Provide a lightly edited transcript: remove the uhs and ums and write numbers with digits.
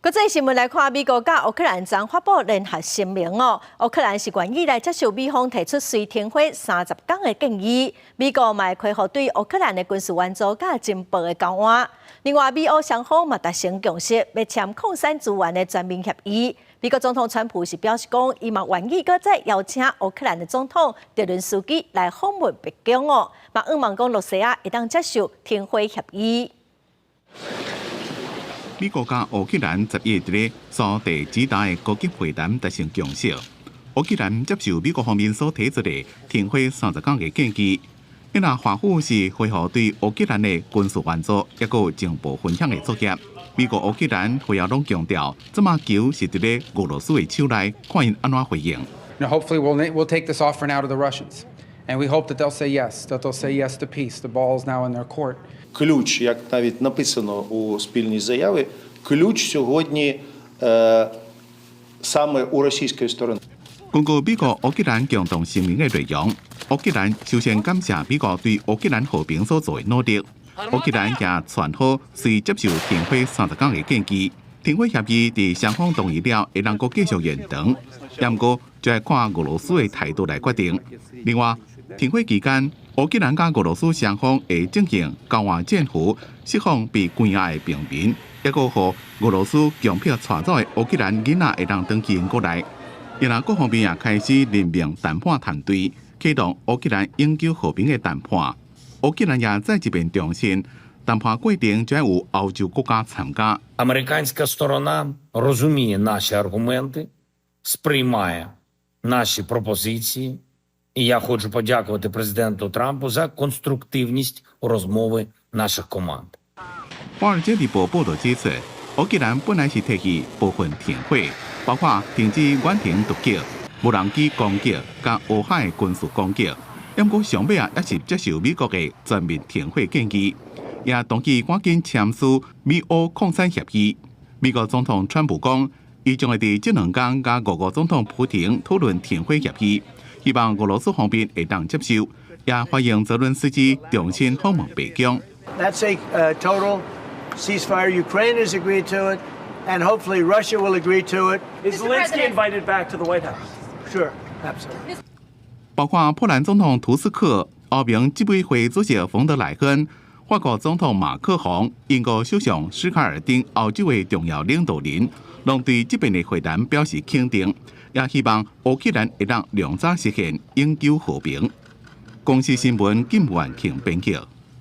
國際新聞來看，美國佮烏克蘭昨發布聯合聲明哦。烏克蘭是願意來接受美方提出隨停火30天的建議，美國嘛會恢復對烏克蘭的軍事援助佮情報的交換。另外，美烏雙方嘛達成共識，欲簽礦產資源的全面協議。美國總統川普是表示講，伊嘛願意閣再邀請烏克蘭的總統澤倫斯基來訪問白宮哦，嘛向望講羅西亞會當接受停火協議。美國佮烏克蘭11佇咧蘇地主導的高級會談達成共識，烏克蘭接受美國方面所提出的停火30天的建議。若華府是恢復對烏克蘭的軍事援助，抑閣有情報分享的作業。美國、烏克蘭會後攏強調，這馬球是佇咧俄羅斯的手內，看𪜶按怎回應。 Now, hopefully, we'll take this offer now to the Russians, and we hope that they'll say yes, that they'll say yes to peace. The ball is now in their court. Ключ, як навіть написано у спільній заяві, ключ сьогодні саме у російської сторони. 根據美國烏克蘭共同聲明的內容，烏克蘭首先感謝美國對烏克蘭和平所做的努力。烏克蘭也傳好隨接受停火三十天的建議。停火協議佇雙方同意了，會當閣繼續延長。毋過就愛看俄羅斯的態度來決定。另外，停火期間，烏克蘭佮俄羅斯雙方會進行交換戰俘，釋放被關押的平民，抑閣予俄羅斯強迫帶走的烏克蘭囡仔會當轉去𪜶國內。因為各方面也開始任命談判團隊，啟動烏克蘭永久和平的談判。烏克蘭也再一遍重申，談判過程將有歐洲國家參加。 Американська сторона розуміє наші аргументи, сприймає наші пропозиції. І я хочу подякувати президенту Трампу за конструктивність розмови наших команд. 華爾街日報報導指出，烏克蘭本來是提議部分停火，包括停止遠程突擊、無人機攻擊佮烏海軍事攻擊。毋過上尾啊，猶是接受美國的全面停火建議，也同意趕緊簽署美烏礦產協議。美國總統川普講，伊將會佇這兩工佮俄國總統普廷討論停火協議，希望俄羅斯方面會當接受，也歡迎澤倫斯基重新訪問白宮。 That's a total ceasefire. Ukraine has agreed to it, and hopefully Russia will agree to it. Is Zelensky invited back to the White House? Sure, absolutely. 包括波蘭總統圖斯克、歐盟執委會主席馮德萊恩、法國總統馬克宏、英國首相施凱爾等歐洲的重要領導人，攏對這遍的會談表示肯定，也希望烏克蘭會當量早實現永久和平。公視新聞金萬慶編輯。